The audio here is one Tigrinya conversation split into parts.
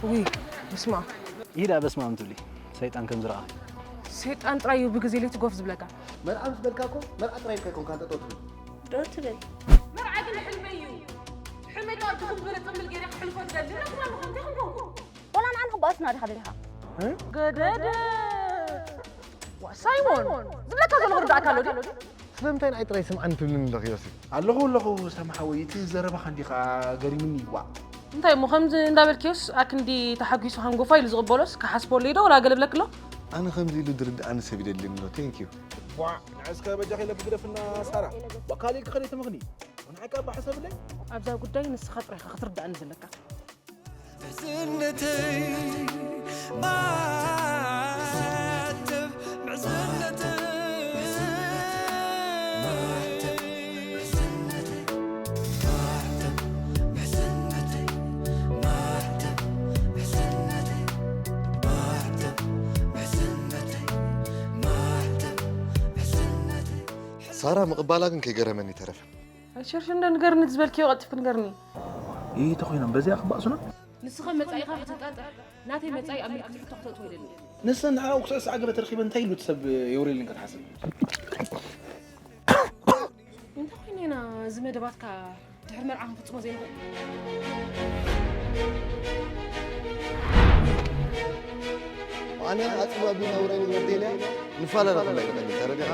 ውይ፣ በስመ ኣብ። ይዳ በስመ ኣብ ትብሊ ሰይጣን ከም ዝረኣ። ሰይጣን ጥራይ እዩ ብግዜ ለይቲ ጎፍ ዝብለካ። መርዓ ምስ በልካ እኮ መርዓ ጥራይ ኢልካ ኣይኮንካን ጠጠው ትብል። ዶ ትብል? መርዓ ግን ሕልመይ እዩ። ሕልመይ ካብ ድኹም ዝበለ ተምብል ገይረ ክሕልፎ ትደሊ። ንሕና ንኹን እንታይ ክንከውን? ወላ ንዓን ክበኣስና ዲኻ ደሊኻ? ገደደ። ዋ ሳይሞን፣ ዝብለካ ዘሎ ክርዳእካ ኣሎ ድዩ? ስለምንታይ ንዓይ ጥራይ ስምዓኒ ትብልኒ ኣለኺ ዮሲ? ኣለኹ ኣለኹ ሳሚ ሓወይ፣ እቲ ዘረባኻ እንዲኻ ገሪምኒ ይዋዕ። እንታይ እሞ ከምዚ እንዳበልክዮስ ኣክንዲ ተሓጒሱ ሃንጎፋ ኢሉ ዝቕበሎስ ክሓስበሉ ዶ ወላ ገለ ብለክሎ? ኣነ ከምዚ ኢሉ ድርድኣኒ ሰብ ይደልየኒ ኣሎ። ቴንክ ዩ። ቧዕ ንዕስከ በጃኺ ለብ ግደፍና ሳራ። ቧ ካሊእ ክኸደ ተመኽኒ። ንዓካ ባሕሰብለይ። ኣብዛ ጉዳይ ንስኻ ጥራይ ኢኻ ክትርዳእኒ ዘለካ። ሕዝነተይ ማዕተብ ምሕዝነተይ ሳራ ምቕባላ ግን ከይገረመኒ ተረፈ። ኣይትሸርሽር እንዶ ንገርኒ ዝበልክዮ ቀልጢፍኪ ንገርኒ። ይህ ተኾይኖም በዚኣ ክባእሱና። ንስኻ መጻኢኻ ክትጣጥሕ ናተይ መጻኢ ኣብ ምልክት ሕቶ ክተእትዎ ይደሊ። ንሰን ንዓኡ ክስዕስዓ ገለ ተረኺበን እንታይ ኢሉ እቲ ሰብ የውርየልን ክትሓስብ። እንታይ ኮይነ ኢና እዚ መደባትካ ድሕሪ መርዓ ክንፍጽሞ ዘይንኽእል? ኣነ ኣጽባቢ ነውረን ይወደለ ንፈላለ ኩላይ ተረዲኻ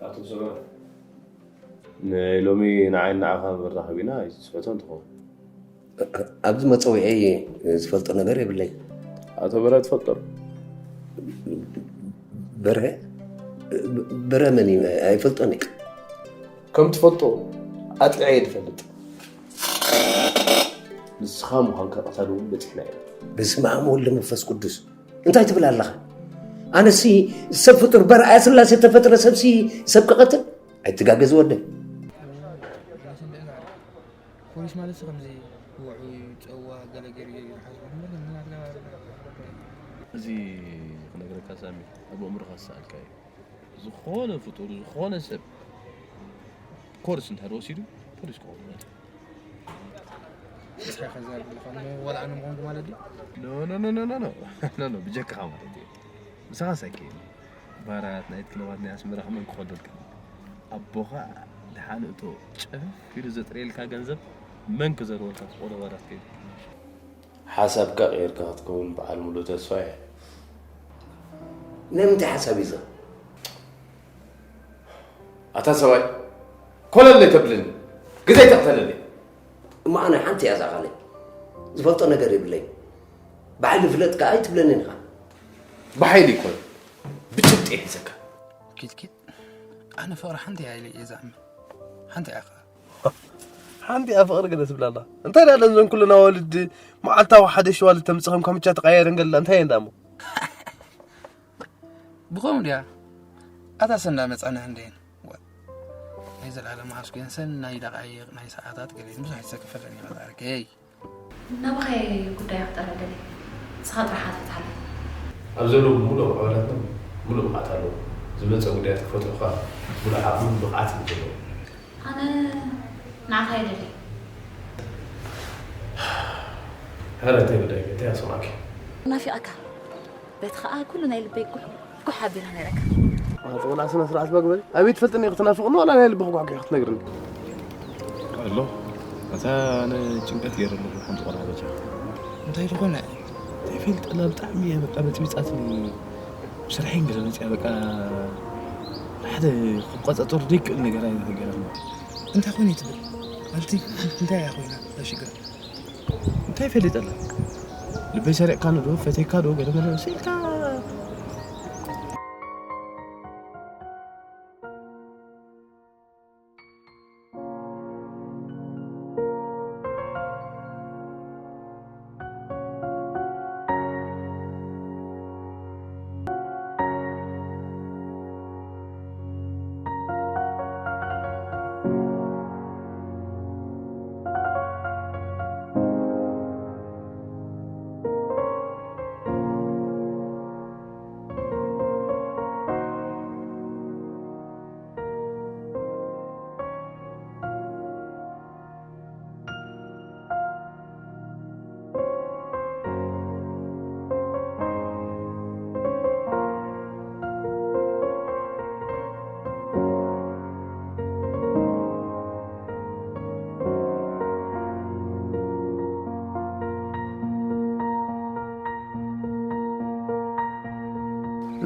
ኣቶ ሰሎሞን፣ ናይ ሎሚ ንዓይን ንዓኻን መራኸቢና ኣይትስሕቶን ትኸውን። ኣብዚ መጸዊዐይ ዝፈልጦ ነገር የብለይ። ኣቶ በርሀ ትፈልጦ ዶ? በርሀ? በርሀ መን እዩ? ኣይፈልጦን እየ። ከም ትፈልጦ ኣጥዕየ ዝፈልጥ። ንስኻ ምዃንካ ቀታሊ እውን በጺሕና ኢና። በስመ ኣብ ወወልድ ወመንፈስ ቅዱስ። እንታይ ትብል ኣለኻ? ኣነሲ ሰብ ፍጡር በርኣያ ስላሴ ተፈጥረ ሰብሲ ሰብ ክቐትል ኣይትጋገዝ ወደይ። ፖሊስ ማለት ከምዚ ውዑይ ጸዋ ገለ ገይሩ እዩ ዝሓስቦ እምበር ግን ኣድጋ እዚ ክነግረካ ሳሚ ኣብ ኣእምሮኻ ዝሰኣልካ እዩ። ዝኾነ ፍጡር ዝኾነ ሰብ ኮርስ እንድሕር ወሲዱ ፖሊስ ክኸውን ማለት እዩ። እንታይ ከዛር ብልኻ ወላ ኣነ ምኾንኩ ማለት እዩ። ኖ ኖ ኖ ኖ ኖ ኖ ኖ ብጀካኻ ማለት እዩ። ምሳኻ ሳኪ ባራት ናይት ክለባት ናይ ኣስመራ ከመን ክኸደልካ ኣቦኻ ደሓን እቶ ጨፍ ኢሉ ዘጥረየልካ ገንዘብ መን ክዘርወልካ ትቆሎ ባራት ከይዱ ሓሳብካ ቀይርካ ክትከውን በዓል ሙሉ ተስፋ እየ። ናይ ምንታይ ሓሳብ እዩ እዚ? ኣታ ሰብኣይ ኮለል ተብልኒ ግዜ ተቕተለለይ። እሞ ኣነ ሓንቲ እያ እዛ ቃለይ። ዝፈልጦ ነገር የብለይ። ብሓይሊ ፍለጥ ከኣ ኣይትብለንን ኢኻ። ብሓይሊ ይኮን ብጭብጢ እየ ሒዘካ። ኪድ ኪድ ኣነ ፍቕሪ ሓንቲ እያ ኢለ እየ ዝኣምን። ሓንቲ እያ ኸኣ። ሓንቲ እያ ፍቕሪ ገለ ትብል ኣላ። እንታይ ደኣ ለዘን ኩለን ኣዋልድ መዓልታዊ ሓደ ሸዋልድ ተምጽእ ከም ካምቻ ተቐያየረን ገለ እንታይ እየን ደኣ እሞ? ብኸምኡ ድያ? ኣታ ሰንዳ መጻና እንዴን። ናይ ዘላለም ኣስኩየንሰን ናይ ደቓይቕ ናይ ሰዓታት ገለ ብዙሕ ይሰክፈለኒ መጣርከይ። ናባኸ ጉዳይ ክጠረ ደልየ ንስኻ ጥራሕ ኣትፍትሓለይ። ኣብ ዘለዉ ምሉእ ኣባላትና ምሉእ ብቕዓት ኣለዎ። ዝመፀ ጉዳያት ክፈትሑ ከዓ ምሉእ ዓቕምን ብቕዓትን እዩ ዘለዎ። ኣነ ንዓኻ እየ ደልየ። ሕረ እንታይ ጉዳይ እንታይ ኣሰማዕኪ? ናፊቐካ በቲ ኸኣ ኩሉ ናይ ልበይ ጉሕ ጉሕ ኣቢለ ክነግረካ። ኣቲ ቆልዓ ስነ ስርዓት እባ ግበሪ። ኣበይ ትፈልጥኒ ኢኺ ትናፍቕኒ ዋላ ናይ ልብኺ ጓሕጒሕ ክትነግርኒ? ኣሎ ኣታ ኣነ ጭንቀት ገይረ ኣለኹ ሓንቲ ቆልዓ በጃ። እንታይ ዝኾነ ዘይፈልጠላ ብጣዕሚ እያ በቃ በጥቢጻትኒ። ብስርሐይ ገለ መፅያ በቃ ሓደ ክቆፃፀሩ ዘይክእል ነገር ኣይነት ነገር ኣሎ። እንታይ ኮይነ ትብል? ማለቲ እንታይ እያ ኮይና እዛ ሽግር? እንታይ ፈሊጠላ? ልበይ ሰሪቕካኒ ዶ ፈትየካ ዶ ገለ መለ ስኢልካ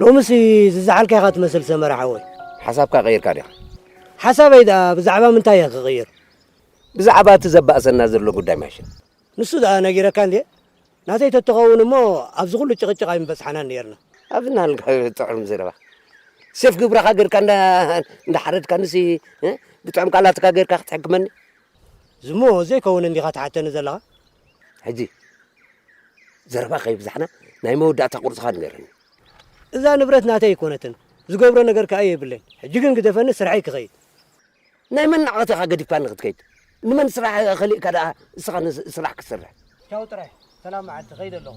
ሎምሲ ዝዘሓልካ ኢኻ ትመስል ሰመረ ሓወይ። ሓሳብካ ቀይርካ ዲኻ? ሓሳበይ ደኣ ብዛዕባ ምንታይ እየ ክቕይር? ብዛዕባ እቲ ዘባእሰና ዘሎ ጉዳይ ማሽን። ንሱ ደኣ ነጊረካ እንድየ? ናተይ ተትኸውን እሞ ኣብዚ ኩሉ ጭቕጭቕ ኣይምበጽሓናን ነይርና። ኣብዚ ናሃልካ ጥዑም ዘረባ። ሴፍ ግብረኻ ገርካ እንዳ እንዳሓረድካንሲ ብጥዑም ቃላትካ ገርካ ክትሕክመኒ። ዝሞ ዘይከውን እንዲኻ ትሓተኒ ዘለኻ። ሕጂ ዘረባ ከይብዛሕና ናይ መወዳእታ ቁርጽኻ ንገረኒ። እዛ ንብረት ናተይ ኣይኮነትን። ዝገብሮ ነገር ከኣ የብለይን። ሕጂ ግን ግደፈኒ ስርሐይ ክኸይድ። ናይ መን ናዕቐት ኢኻ ገዲፍካኒ ክትከይድ? ንመን ስራሕ ከሊእካ ደኣ እስኻ ስራሕ ክትሰርሕ? ቻው ጥራይ። ሰላም መዓልቲ። ከይደ ኣለኹ።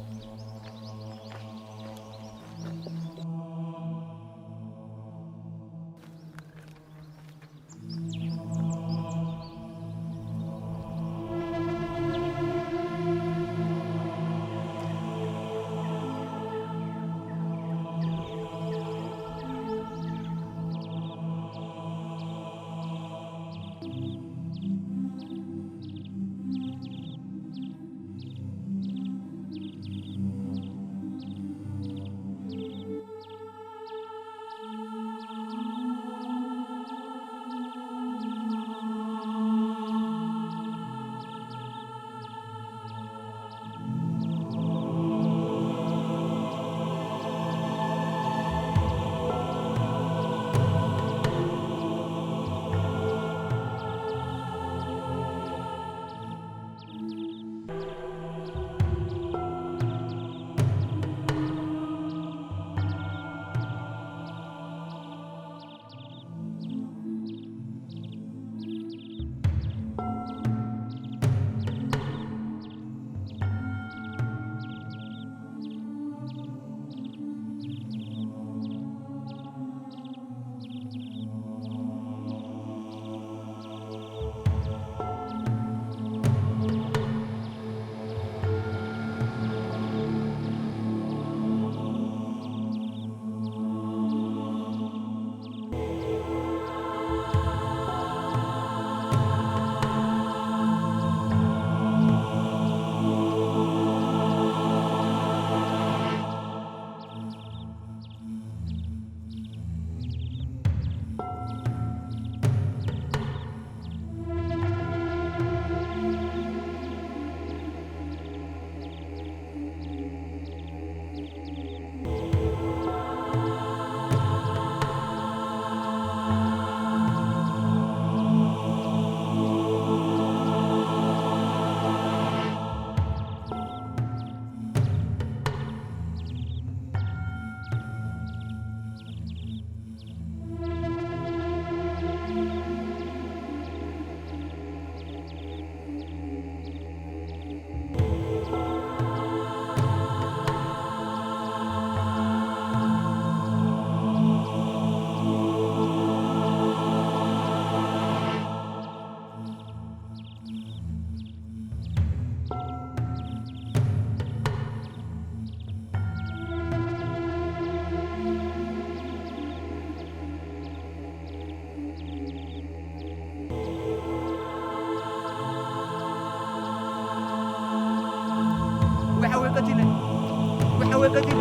ቀቲለ።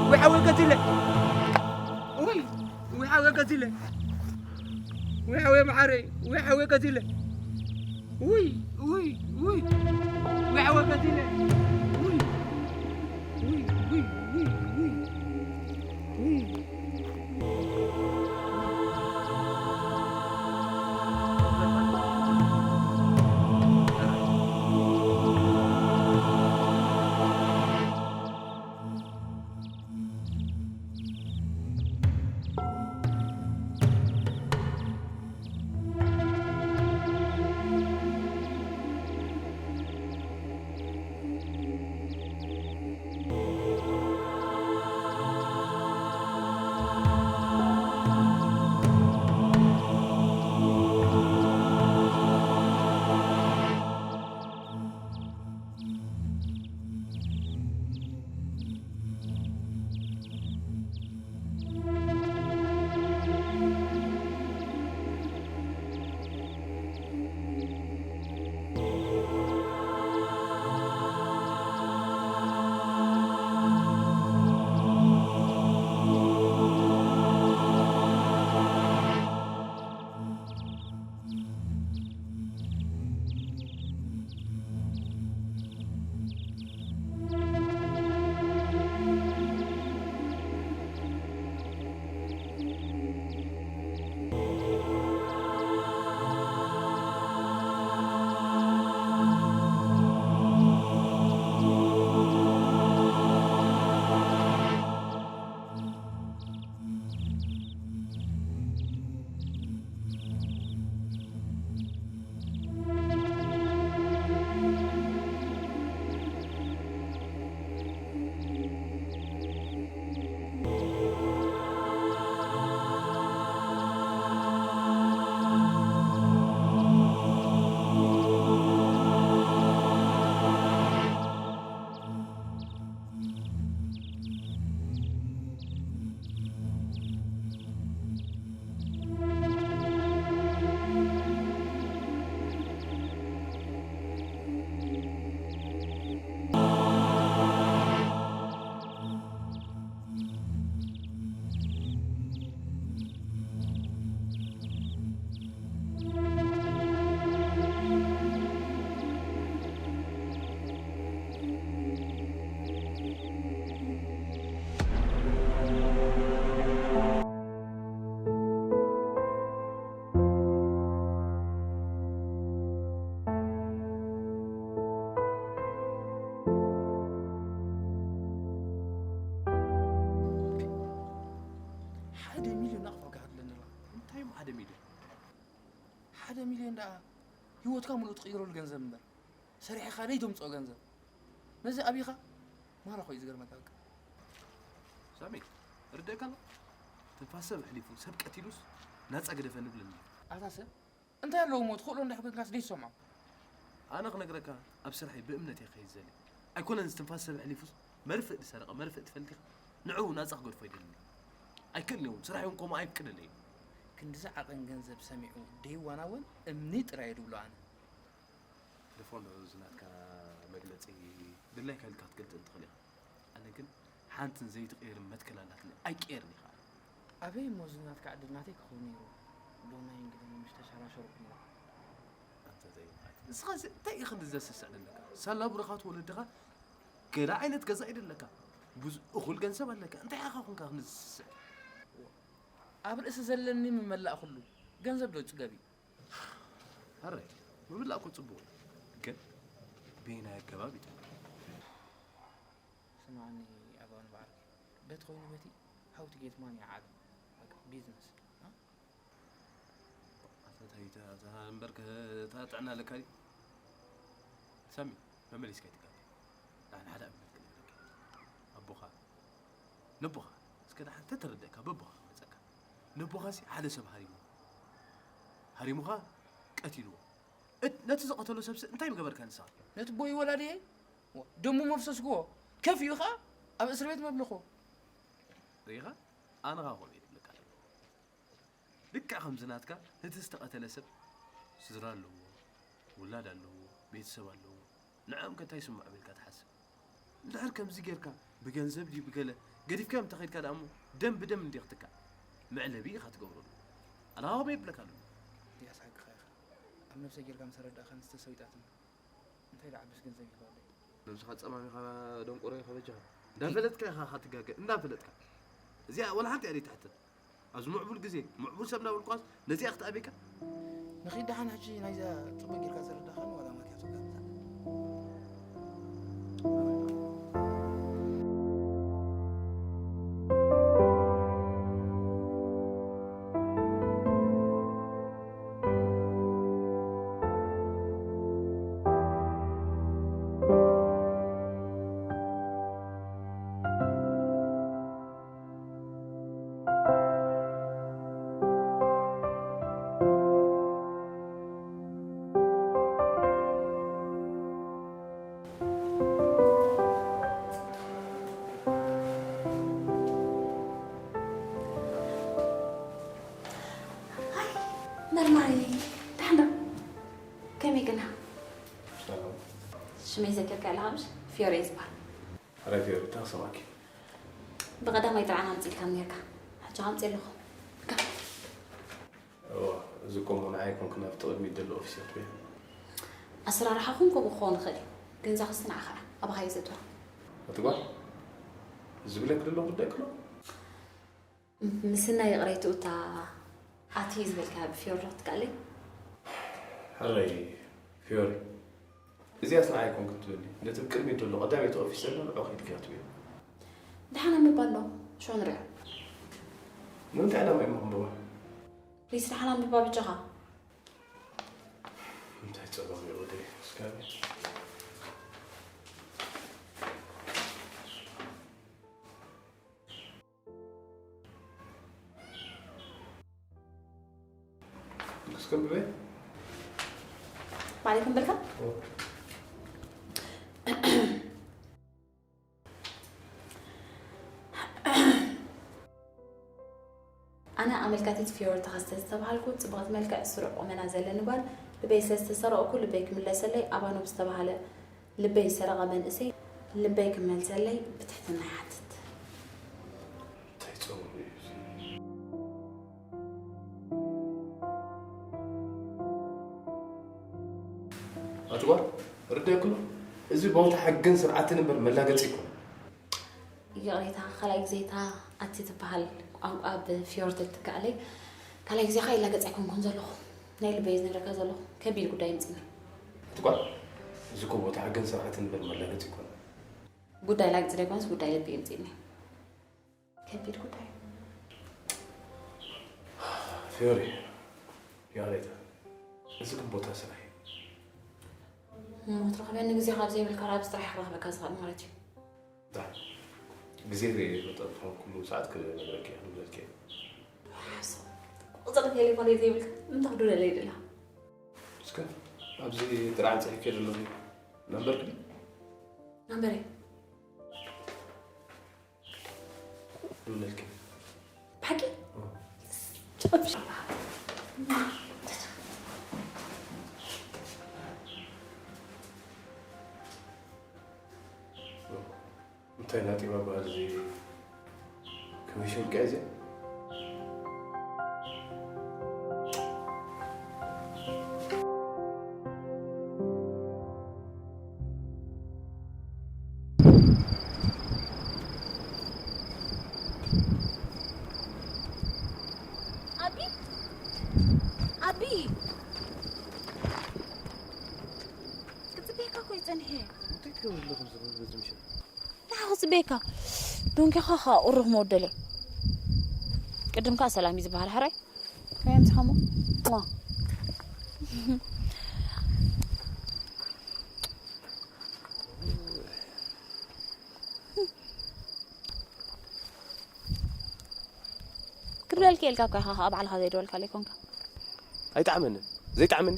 ወይ ሓወይ ቀቲለ። ውይ፣ ውይ ሓወይ ቀቲለ። ውይ ሓወይ መሓረይ፣ ውይ ሓወይ ቀቲለ። ውይ፣ ውይ፣ ውይ። ውይ ሓወይ ቀቲለ። ውይ፣ ውይ፣ ውይ፣ ውይ፣ ውይ። ውይ። ሓደ ሚልዮን ናቕፋ ክሃድለኒ ኣለዋ። እንታይ እዮም ሓደ ሚልዮን? ሓደ ሚልዮን ደኣ ህይወትካ ምሉእ ትቕይረሉ ገንዘብ እምበር፣ ሰሪሕኻ ደይ ተምጽኦ ገንዘብ። ነዚ ኣቢኻ ማራ ኾዩ ዝገርመካ በቃ። ሳሚ፣ ርደካ ኣሎ። ትንፋስ ሰብ ኣሕሊፉ፣ ሰብ ቀቲሉስ ናጻ ግደፈኒ ብለኒ። ኣታ ሰብ፣ እንታይ ኣለዎ እሞ ትኽእሎ እንድሕር ኮንካስ ደይ ትሰምዖ? ኣነ ክነግረካ፣ ኣብ ስራሐይ ብእምነት እየ ክኸይድ ዘለ። ኣይኮነን ዝትንፋስ ሰብ ኣሕሊፉስ፣ መርፍእ ዝሰረቐ መርፍእ ትፈልጥ ኢኻ? ንዕኡ ናጻ ክገድፎ ኣይደልን። ኣይክእልን እውን፣ ስራሐይ እውን ከምኡ ኣይፍቅደለይ። ክንድዚ ዓቐን ገንዘብ ሰሚዑ ደይዋናወን እምኒ ጥራይ እየ ድብሎ ኣነ። ደፎ እንዶ እዚ ናትካ መግለጺ ድላይካ ኢልካ ክትገልጽ እንትኽእል ኢኻ። ኣነ ግን ሓንትን ዘይትቕየርን መትከል ኣላትኒ፣ ኣይቅየርን ኢኻ። ኣበይ እሞ እዚ ናትካ ዕድል ናተይ ክኸውን ነይሩ? ዶ ናይ እንግሊዝ ምሽ ተሸራሸርኩ ነይሩ። ኣንተ ዘይምኻድ። ንስኻ እዚ እንታይ ኢኻ ክንዲ ዘስስዕ ዘለካ? ሳላ ብሩኻት ወለድኻ ገለ ዓይነት ገዛ እዩ ዘለካ። ብዙ እኹል ገንዘብ ኣለካ። እንታይ ኢኻ ኮንካ ክንዲ ዘስስዕ? ኣብ ርእሲ ዘለኒ ምመላእ ኩሉ ገንዘብ ዶ ይጽገብ እዩ? ኣረ፣ ምብላዕ እኮ ጽቡቕ እዩ። ግን በየናይ ኣገባብ እዩ ጥቡቕ? ስማዕኒ ኣባ ንባዕልኪ፣ በቲ ኮይኑ በቲ how to get money ዓለም፣ በቃ ቢዝነስ፣ እ? ኣታ እንታይ፣ እታ፣ እታ እምበር ከ-፣ እታ ጥዕና ኣለካ ድዩ? ሳሚ፣ መመሊስካ ኣይትጋገ። ንዓና ሓደ ኣብነት ክነግረካ። ኣቦኻ፣ ነቦኻ፣ እስከ ደሓን ተተረደእካ፣ በቦኻ ክመጸካ። ነቦኻሲ ሓደ ሰብ ሃሪሙ። ሃሪሙኻ ቀቲልዎ። እት-፣ ነቲ ዝቐተሎ ሰብሲ እንታይ ምገበርካ ንስኻ? ነቲ ቦይ ወላዲየይ ደሙ መፍሰስክዎ፣ ከፊኡ ኸኣ ኣብ እስር ቤት መብልኽዎ። ርኢኻ? ኣነ ኸኣ ከምኡ እየ ዝብለካ ዘለኹ። ልክዕ ከምዚ ናትካ ነቲ ዝተቐተለ ሰብ ስድራ ኣለዎ፣ ውላድ ኣለዎ፣ ቤተሰብ ኣለዎ። ንዕኦም ከ እንታይ ይስምዖም ኢልካ ትሓስብ? እንድሕር ከምዚ ጌርካ ብገንዘብ ድዩ ብገለ ገዲፍካዮም እንተኸይድካ ደኣ እሞ ደም ብደም እንዲ ክትካእ መዕለቢ ኢኻ ትገብረሉ። ኣላዋበ የብለካ ኣሎ። ያስ ሓቅኻ ኢኻ። ኣብ ነብሰይ ጌርካ ምስ ኣረዳእካኒ ዝተሰዊጣትኒ እንታይ ደኣ ዓብስ ገንዘብ ይኸበለይ። ነብስኻ ጸማሚኻ ደንቆሮ ኢኻ በጃኻ። እንዳፈለጥካ ኢኻ ኢኻ ትጋገ እንዳፈለጥካ። እዚኣ ወላ ሓንቲ እያ ዘይትሕትን። ኣብዚ ምዕቡል ግዜ ምዕቡል ሰብ እንዳበልኳስ ነዚኣ ክትኣብየካ። ንኺድ ደሓን ሕጂ ናይዛ ጽቡቅ ጌርካ ዘረዳእካኒ ዋላ ማኪያቶ ጋብዛ። መርማሪ፣ ደሓን ዶ? ከመይ ግና? ሰላም። ሽመይ ዘኪርካ ኣለኻ ምሽ? ፊዮሬ ዝበሃል። ሕራይ ፊዮሪ፣ እንታይ ክሰማዕኪ? ብቐዳማይ ጥርዓን ኣምጺእልካ ነርካ። ሕጂ ኣምጺእ ኣለኹ። እካ። እዋ፣ እዚ እኮ እሞ ንዓይ ኣይኮንኩን ኣብቲ ቅድሚት ዘሎ ኦፊስ እያ ትበይ። ኣሰራርሓኹም ከምኡ ክኸውን ይኽእል እዩ። ግን እዛ ክስቲ ንዓኻ እያ። ኣባኻ እዩ ዘእትዋ። ኣቲ ጓል፣ ዝብለኪ ዘሎ ጉዳይ ክሎ ምስናይ ይቕሬትኡ እታ ኣቲ ዝበልካ ብፊዮሪ ክትከኣለይ? ሕራይ ፊዮሪ፣ እዚኣስ ንዓይ ኣይኮንኩን ትብሊ። ነቲ ብቅድሚት ዘሎ ቀዳመይቲ ኦፊስ ዘሎ ንዑ ኺድኪ ክትብዮ። ደሓን ምባል ዶ? ሽዑ ንሪኦ። ንምንታይ ዕላማ እሞ ክንብባ? ፕሊስ ደሓን ኣንብባ ብጃኻ። እንታይ ጸገም እዩ ወደይ? እስካቢ እስከ ብበይ? ባዕለይ ክንበልካ? ኣነ ኣመልካቲት ፊዮሪ ተኸስተ ዝተባሃልኩ ጽብቕቲ መልክዕ ስሩዕ ቁመና ዘለኒ ጓል ልበይ ስለ ዝተሰረቕኩ ልበይ ክምለሰለይ ኣባኖብ ዝተባሃለ ልበይ ዝሰረቐ መንእሰይ ልበይ ክመልሰለይ ብትሕትና ይሓትት። እንታይ ጸገም እዩ እዚ? ኣቲ ጓል ርዳይ ኩሉ እዚ ቦታ ሕግን ስርዓትን እምበር መላገጺ ይኮነ። ይቕሬታ ካልኣይ ግዜ እታ ኣቲ ትበሃል ቋንቋ ብፊዮሪ ተትትካኣለይ ካልኣይ ግዜ ከኣ ይላገጽ ኣይኮንኩን ዘለኹ። ናይ ልበይ ዝነግረካ ዘለኹ ከቢድ ጉዳይ ይምጽኒ። ኣቲ ጓል እዚ እኮ ቦታ ሕግን ስርዓትን እምበር መላገጺ ይኮነ። ጉዳይ ላግጺ ደይኮነስ ጉዳይ ልቢ ይምጽኒ። ከቢድ ጉዳይ። ፊዮሪ፣ ይቕሬታ፣ እዚ ግን ቦታ ስራሕ እዩ። እሞ ክትረኽበኒ ግዜ ካብ ዘይብልካ ኣብ ስራሕ ክረኽበካ ዝኽእል ማለት እዩ። ዳ፣ ግዜ መጠጥፎም ኩሉ ሰዓት ክነግረኪ እየ፣ ክብለኪ እየ። ሓሶት። ቁፅሪ ቴሌፎን ዘይብልካ እንታይ ክዱለለይ ድላ? እስከ ኣብዚ ጥርዓን ፅሒፈ ዘለኹ ናምበርክ ድዩ? ናምበረይ። እምነልኪ። ብሓቂ? እንታይ ናጢባ በሃል እዚ ከመይ ሸውቂ እዚ? ኣቢ ኣቢ ክጽበየካ እኮ ይጸንሐ። እንታይ ትገብር ኣለኹ ኣብዚ በዚ ምሸት? ንዓ ክጽበየካ ዶንኪኻ ኸኣ ቁሩብ መወደለይ ቅድም ከኣ ሰላም እዩ ዝበሃል ሕራይ። ከየምጽሓሞ ክብለልኪ ኢልካ እኮ ኢኻ ኣብ ዓልኻ ዘይደወልካለይ ኮንካ። ኣይጠዓመንን ዘይጠዓመኒ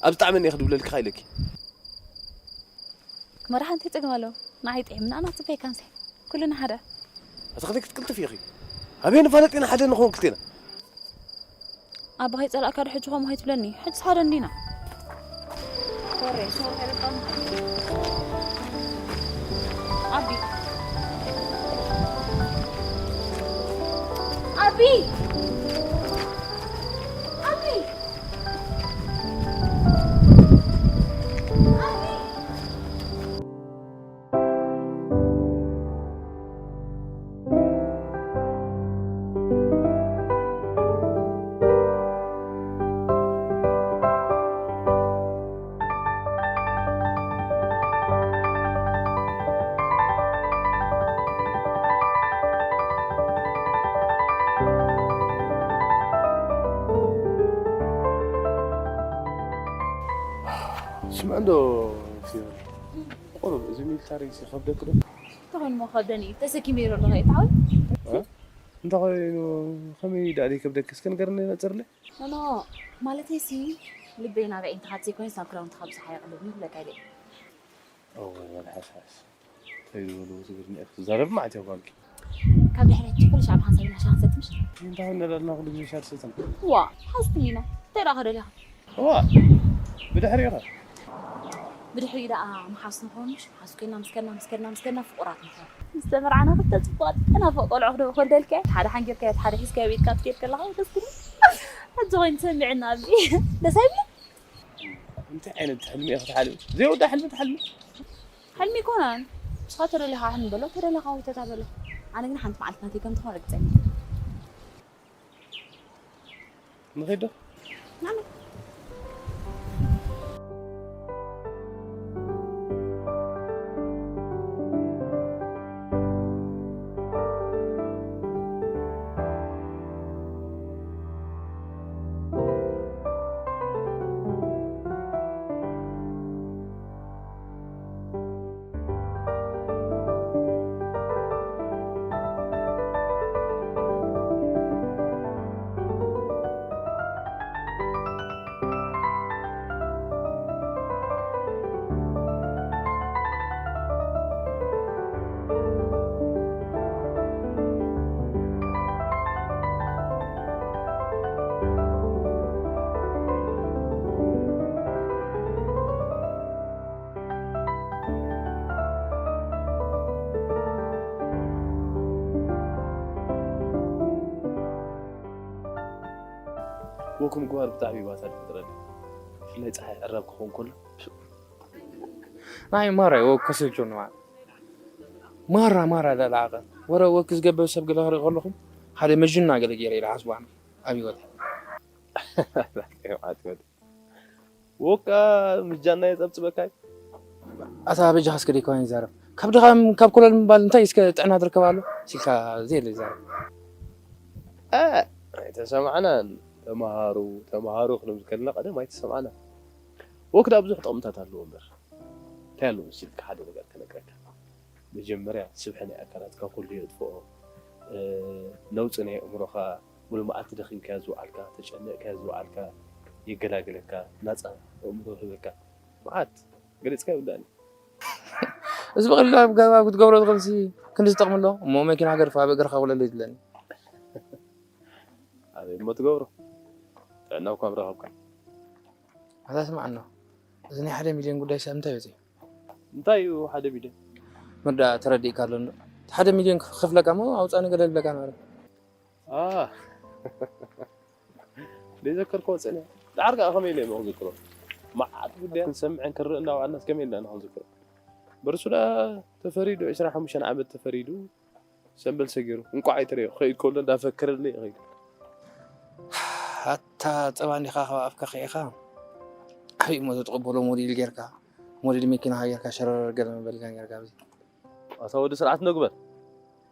ኣብ ዝጠዓመኒ እየ ክድውለልኪ ኢለኪ። መርሓ እንታይ ጸገም ኣለዎ? ንዓይ ጥዒምና ኣና ጽበይ ካንሰ ኩልና ሓደ። ኣታ ከመይ ክትቅልጥፊ ኢኺ? ኣበይ ንፋለጥ ኢና ሓደ ንኸውን ክልቴና? ኣባኻ ይጸላእካ ዶ ሕጂ ከምኡ ከይትብለኒ? ሕጂስ ሓደ እንዲና። ኮሬ፣ ሻወር ከይረካብና። ኣቢ። ኣቢ። ኣቢ። ኣቢ። ስምዕ እንዶ ፊዮሪ፣ ቁሩብ እዚ ሚሊታሪ ይኸብደክ ዶ? እንተኾይኑ እሞ ከብደኒ እዩ፣ ተሰኪመ ይረ ኣለኹ እየ፣ ተዓወት። እ? እንተኾይኑ ከመይ ደኣ ዘይከብደኪ እስከ ንገርኒ ነጽርለይ? ኖ፣ ኖ፣ ማለተይሲ ልበይ ናበይ እንተኻት ዘይኮነስ ናብ ክዳውንቲ ካብ ዝሓየቕ ኣለኒ ክብለካ ኢለ እየ። እወ፣ ወልሓስሓስ። እንታይ ዝበሉ ትግርኛ ኢኺ ትዛረቢ? መዓት እያ ጓልኪ። ካብ ድሕሪ ሕጂ ኩሉ ሻዕ ብሓንሳብ ኢና ሻሂ ንሰቲ ምሽ? እንታይ ንደለና ኩሉ ግዜ ሻሂ ትሰትን? ዋ፣ ሓዝትኒ ኢና። እንታይ ደኣ ከደሊኻ? ዋ፣ ብድሕሪኡ ኸ? ብድሕሪኡ ደኣ መሓዙት ንኸውን ምሽ? መሓዙት ኮይና ምስ ከድና፣ ምስ ከድና፣ ምስ ከድና ፍቑራት ንኸውን። ምስ ተመርዓና ክልተ ጽቡቓት ተናፈቕ ቆልዑ ክደ-፣ ክወልደልካ እየ። ሓደ ሓንጊርካዮ፣ ሓደ ሒዝካዮ ኣብ ኢድካ ክትከይድ ከለኻ ደስ ክብል። ሕጂ ኮይኑ ሰሚዕና ኣብዚ። ደስ ኣይብልን? እንታይ ዓይነት ሕልሚ ኢኺ ትሓልሚ? ዘይወዳ ሕልሚ ትሓልሚ? ሕልሚ ኣይኮነን። ንስኻ ተደሊኻ ሕልሚ በሎ፣ ተደሊኻ ውተታ በሎ። ኣነ ግን ሓንቲ መዓልቲ ናተይ ከም ትኾን ርግጸኛ እየ። ንኸይድ ዶ? ናመይ? ወክ ምግባር ብጣዕሚ እዩ ባታ ዝፈጥረኒ። ብፍላይ ፀሓይ ዕራብ ክኸውን ከሎ። ናይ ማራ ወክ ከሰልችወኒ ማለት። ማራ፣ ማራ ለላዕቐ። ወረ ወክ ዝገብር ሰብ ገለ ክርኢ ከለኹ፣ ሓደ መጅና ገለ ገይረ ኢለ ሓስቡ ኣነ፣ ኣብ ህይወተይ። ወካ ምጃና የጸብጽበካ እዩ። ኣታ በጃኻ እስከ ደይኮን ይዛረብ። ካብ ድኻም፣ ካብ ኮለል ምባል እንታይ እስከ ጥዕና ትርከብ ኣሎ? ሲልካ ዘየለ ይዛረብ። እ፣ ኣይተሰማዕናን። ተማሃሩ፣ ተማሃሩ ክንብል ከለና ቀደም ኣይተሰማዕናን። ወክ ደኣ ብዙሕ ጥቕምታት ኣለዎ እምበር። እንታይ ኣለዎ መሲልካ ሓደ ነገር ክነግረካ። መጀመርያ ስብሒ ናይ ኣካላትካ ኩሉ የጥፍኦ። እ፣ ነውጺ ናይ ኣእምሮኻ፣ ሙሉ መዓልቲ ደኺምካዮ ዝወዓልካ፣ ተጨኒቕካዮ ዝወዓልካ የገላግለካ፣ ናጻ ኣእምሮ ይህበካ። መዓት ገሊጽካ ይውዳእኒ። እዚ ብቐሊሉ ኣብ ገዛ ክትገብሮ ትኽእልሲ ክንዲ ዝጠቕም ኣሎ። እሞ መኪና ገድፋ ኣብ እግርኻ ውለለይ ትብለኒ። ኣበይ እሞ ትገብሮ? ጥዕና እኳ ምረኸብካ። ኣታ ስምዓና፣ እዚ ናይ ሓደ ሚልዮን ጉዳይ ሰብ እንታይ እዩ? እንታይ እዩ ሓደ ሚልዮን? መርዳእ ተረዲእካ ኣሎ እንዶ። እቲ ሓደ ሚልዮን ክኽፍለካ እሞ ኣውጻእኒ ገለ ልብለካ ነበረ። ኣ፣ ዘይዘከርክዎ ጸኒሐ። ደሓር ከኣ ከመይ ኢለ እሞ ክዝክሮ? መዓት ጉዳያት ክንሰምዕን ክንርእን እናወዓልናስ ከመይ ኢልና ኢና ክንዝክሮ? በርሱ ደኣ ተፈሪዱ፣ ዕስራን ሓሙሽተን ዓመት ተፈሪዱ፣ ሰምበል ሰጊሩ። እንቋዕ ኣይተረዮ፣ ክኸይድ ከሎ እንዳፈከረለይ ይኸይድ። ኣታ ጸባ እንዲኻ ካብ ኣፍካ ኺዒኻ፣ ዓብይ እሞ ተትቕበሎ ሞዴል ጌርካ፣ ሞዴል መኪናኻ ጌርካ ሸረር ገለ ምበልካ ጌርካ ኣብዚ። ኣታ ወዲ ስርዓት ንግበር።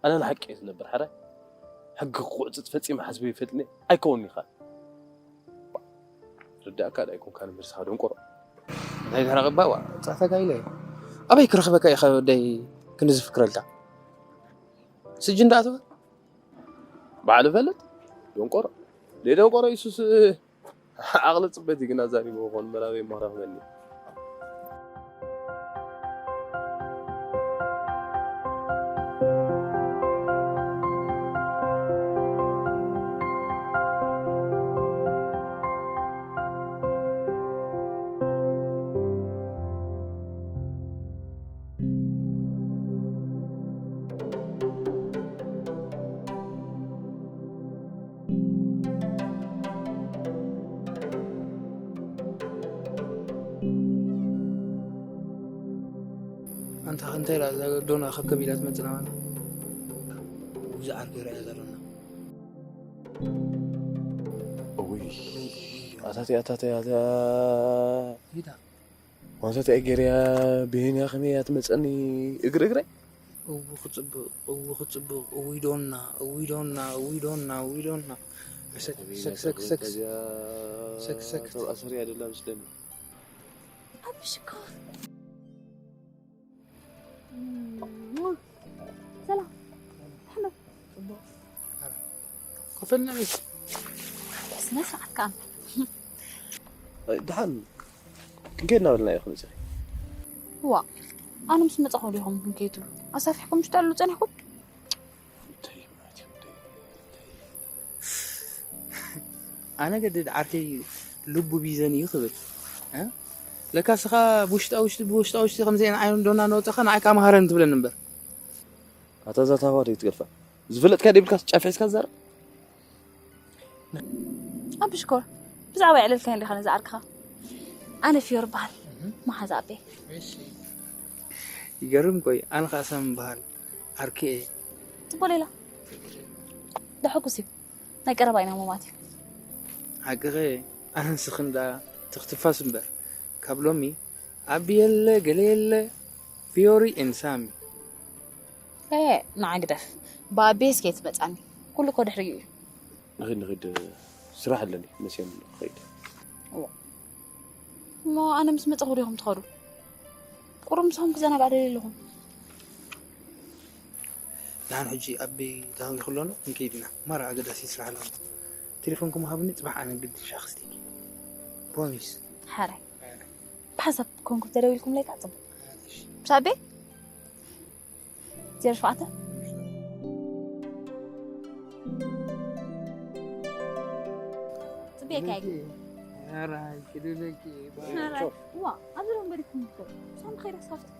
ኣነ ንሓቂ እየ ዝነብር፣ ሓራይ። ሕጊ ክቑዕጽጽ ፈጺመ ሓስበ ይፈልጥኒ ኣይከውን ይኻል። ርዳእካ ዳ ኣይኮንካን ምርሳኻ ደንቆሮ። እንታይ ድሕሪ ቅባእ ዋ፣ ጻዕተካ ኢለ። ኣበይ ክረኽበካ ኢኻ ወደይ ክንዲ ዝፍክረልካ? ስጅን ደኣ ትብል? ባዕሉ ፈልጥ? ደንቆሮ። ደይ ደንቆሮ ኢየሱስ ዓቕሊ ጽበት እዩ ግን ኣዛሪቡ ክኾን መራበይ መኽረኽበኒ። እንታይ ደኣ እዛ ዶና ከከብ ኢላ ትመጽና ማለት? እዚ ዓርኪ ይርኣያ ዘሎና። እውይ፣ ኣታተይ፣ ኣታተይ፣ ኣታ-፣ ጌታ። ዋንታ እንታይ ገይረያ? ብሄንያ ከመይ እያ ትመጸኒ? እግሪ እግረይ? እው ክጽብቕ፣ እው ክጽብቕ፣ እውይ ዶና፣ እውይ ዶና፣ እውይ ዶና፣ እውይ ዶና። ሰክ፣ ሰክ፣ ሰክ፣ ሰክ። ሰክ፣ ሰክ። ተባእሰር እያ ደላ ምስለኒ። ኣብ ሽኮር። ሰላም። ሕመድ። ኮፈልና ቤት። ስነ ስርዓት ከኣ። ኣይ፣ ደሓን ክንከይድ እናበልና ኢኹም መጺኺ። ዋ፣ ኣነ ምስ መጻኹ ዲኹም ክንከይድ ትብሉ? ኣሳፊሕኩም ምሽ ትዕልሉ ጸኒሕኩም? እንታይ ማለት እዩ? ኣነ ገድድ ዓርከይ ልቡ ቢዘን እዩ ክብል፣ እ? ለካ ስኻ ብውሽጣ ውሽጢ፣ ብውሽጣ ውሽጢ ከምዚ ዓይነት ዓይነት ዶና እናወጸኻ ንዓይ ከኣ መሃረኒ ትብለኒ እምበር። ኣታ እዛ ታህዋ ደይ ትገድፋ? ዝፈለጥካ ደይብልካ ጫፍ ሒዝካ ትዛረብ? ኣብ ሽኮር፣ ብዛዕባ የዕለልካዮ ዲኻ ነዚ ዓርክኻ? ኣነ ፊዮሪ እበሃል፣ እህ። መሓዛ ኣቤ። እሺ። ይገርም። ቆይ፣ ኣነ ኸኣ ሳሚ እበሃል፣ ዓርኪ እየ። ጽቡቕ ሌላ። ደሐጉስ እዩ። ናይ ቀረባ ኢና መማት እዩ። ሓቅኸ፣ ኣነ ንስኽን ደኣ ትኽትፋስ እምበር። ካብ ሎሚ፣ ኣቢ የለ፣ ገለ የለ፣ ፊዮሪ ኤን ሳሚ። ኤ፣ ንዓ ግደፍ። ብኣቤስ ከይትመጻኒ። ኩሉ እኮ ድሕሪኡ እዩ። ንኺድ፣ ንኺድ፣ ስራሕ ኣለኒ፣ መሲኦም ክኸይድ። እዋ። እሞ ኣነ ምስ መጻኹ ዲኹም ትኸዱ? ቁሩብ ምሳኹም ክዘናጋዕ ደልየ ኣለኹ። ደሓን ሕጂ ኣቢ ተሃዊኹ ኣሎ፣ ክንከይድ ኢና። ማራ ኣገዳሲ ስራሕ ኣለዎ። ቴሌፎንኩም ሃቡኒ፣ ጽባሕ ኣነ ግዲ ሻኽ ስተይኪ። ፕሮሚስ። ሓራይ። ብሓንሳብ ኮንኩም ተደዊልኩምለይ ከዓ ጽቡቕ። እሺ። ምስ ኣቤ? ዜሮ ሸውዓተ? ጽቡቕ እየ። ኣራይ፣ ክልለኪ፣ ኣራይ። ዋ፣ ኣብዚ ዶ እምበር ኢኹም እኮ። ሳሚ ኸይረ ስኻፍቲ።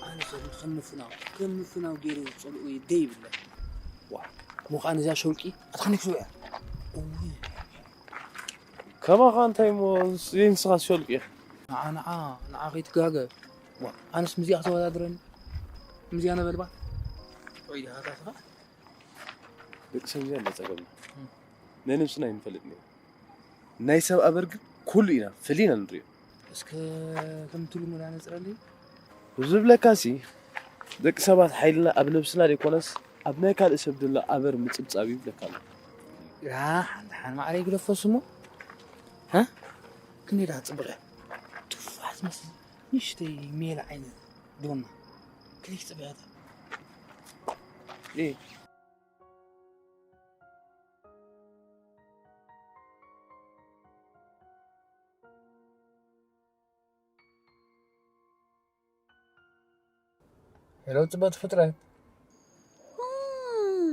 ኣነ ሰብ ከም ምፍናው፣ ከም ምፍናው ገይሩ ዝጸልኦ ደይ ይብለ። ዋ፣ ምዃን እዛ ሸውቂ ኣትኸኒ ክስውያ። እውይ። ከማኻ እንታይ እሞ ዘይንስኻ ሸውቂ ኢኻ? ንዓ፣ ንዓ፣ ንዓ ከይትጋገ። ዋ፣ ኣነስ ምዚኣ ከተወዳድረኒ? ምዚኣ ነበልባል? ቆይ ዲኻ ታትኻ? ደቂ ሰብ እዚኣ እንዳ ጸገምና። እም። ናይ ነብስና ኣይንፈልጥን ኢና። ናይ ሰብ ኣበር ግን ኩሉ ኢና ፈሊና ንርእዮ። እስከ ከምቲ ልሙድ ኣነጽረለይ። ዝብለካሲ፣ ደቂ ሰባት ሓይልና ኣብ ነብስና ዘይኮነስ፣ ኣብ ናይ ካልእ ሰብ ዘሎ ኣበር ምጽብጻብ እዩ ይብለካ ኣሎ። ያ፣ ሓንቲ ሓን ማዕረ ይግደፎ ስሙ። ሃ? ክንደይ ደኣ ጽቡቕ እያ። ትፋሕ ትመስል ንእሽተይ ሜላ ዓይነት ዶና። ክንደይ ጽቡቕ እያ እታ። እይ። ሄሎ፣ ጽብቕቲ ፍጥረት። እም፣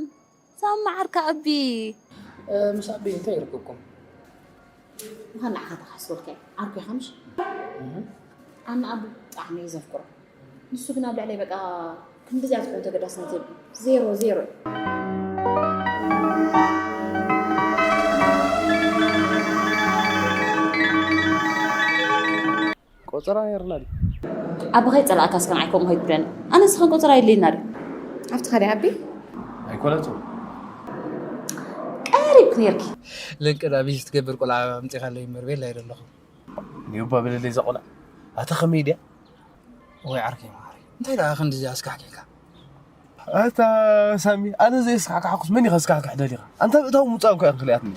ሳሚ ዓርካ ኣቢ። እ፣ ምስ ኣቢ እንታይ ይርክብኩም? ምዃን ንዓኻ ተሓስበልካ እየ። ዓርኩ ኢኻ ምሽ? እህ። ኣነ ኣቢ ብጣዕሚ እየ ዘፍቅሮ። ንሱ ግን ኣብ ልዕለይ በቃ ክንድዚኣ ዝኾነ ተገዳስነት የብሉን። ዜሮ፣ ዜሮ። ቆጸራ ነይርና ድዩ? ኣቦኻ ይጸላእካ እስከ ንዓይ ከምኡ ከይትብለኒ። ኣነ ንስኻን ቆጸራ የድልየና ድዩ? ኣብቲ ካልእ ኣቢ? ኣይኮነትን። ቀሪብክ ነይርኪ። ለንቅዳ ቢዚ ትገብር ቆልዓ ኣምጺኻለይ እምበር ቤላ ኣይደለኹ። ኒውባ ብለለይ እዛ ቆልዓ። ኣታ ከመይ ድያ? ወይ ዓርከይ መሓሪ። እንታይ ደኣ ክንድዚ ኣስካሕኪሕካ? ኣታ ሳሚ፣ ኣነ ዘየስካሕካሕኩስ መን እዩ ከስካሕክሕ ደሊኻ? ኣንታ ብእታው ምውጻእ እኮ እያ ክልያትኒ።